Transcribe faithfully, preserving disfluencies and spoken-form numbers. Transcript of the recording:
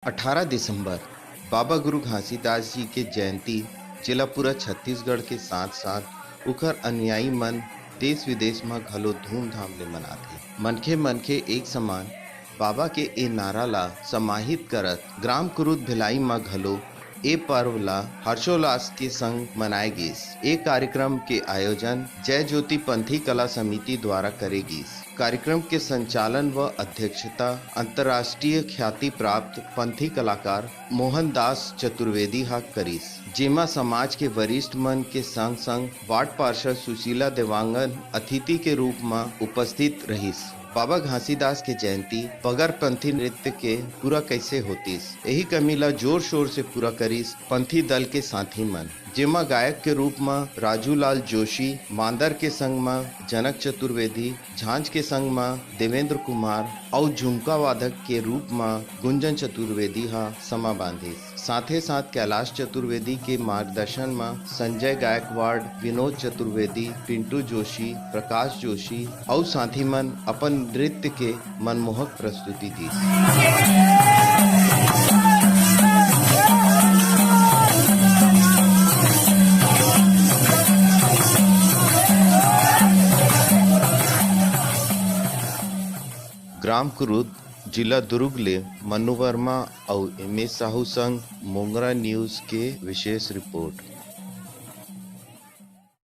अठारह दिसंबर बाबा गुरु घासीदास जी के जयंती, जेला पूरा छत्तीसगढ़ के साथ-साथ उखर अनुयायी मन देश-विदेश म घलो धूमधाम ले मनाथे। मनखे-मनखे एक समान बाबा के ए नारा ला समाहित करत ग्राम कुरुद भिलाई म घलो ए पर्व ला हर्षोल्लास के संग मनाए गीस। ए कार्यक्रम के आयोजन जय ज्योति पंथी कला समिति द्वारा करे गीस। कार्यक्रम के संचालन व अध्यक्षता अंतर्राष्ट्रीय ख्याति प्राप्त पंथी कलाकार मोहन दास चतुर्वेदी ह करिस, जेमा समाज के वरिष्ठ मन के संग-संग वार्ड पार्षद सुशीला देवांगन अतिथि के रूप म उपस्थित रहिस। बाबा घासीदास के जयंती बगर पंथी नृत्य के पूरा कैसे होतिस, यही कमी ला जोर शोर से पूरा करिस पंथी दल के साथी मन, जेमा गायक के रूप म राजू लाल जोशी, मांदर के संग म जनक चतुर्वेदी, झांझ के संग म देवेंद्र कुमार अउ झुमका वादक के रूप म गुंजन चतुर्वेदी ह समा बांधिस। साथे साथ कैलाश चतुर्वेदी के मार्गदर्शन म संजय गायकवाड़, विनोद चतुर्वेदी, पिंटू जोशी, प्रकाश जोशी अउ साथी मन अपन नृत्य के मनमोहक प्रस्तुति दीस। ग्राम कुरुद, जिला दुर्ग ले मनु वर्मा अउ एम एस साहू संग मोंगरा न्यूज के विशेष रिपोर्ट।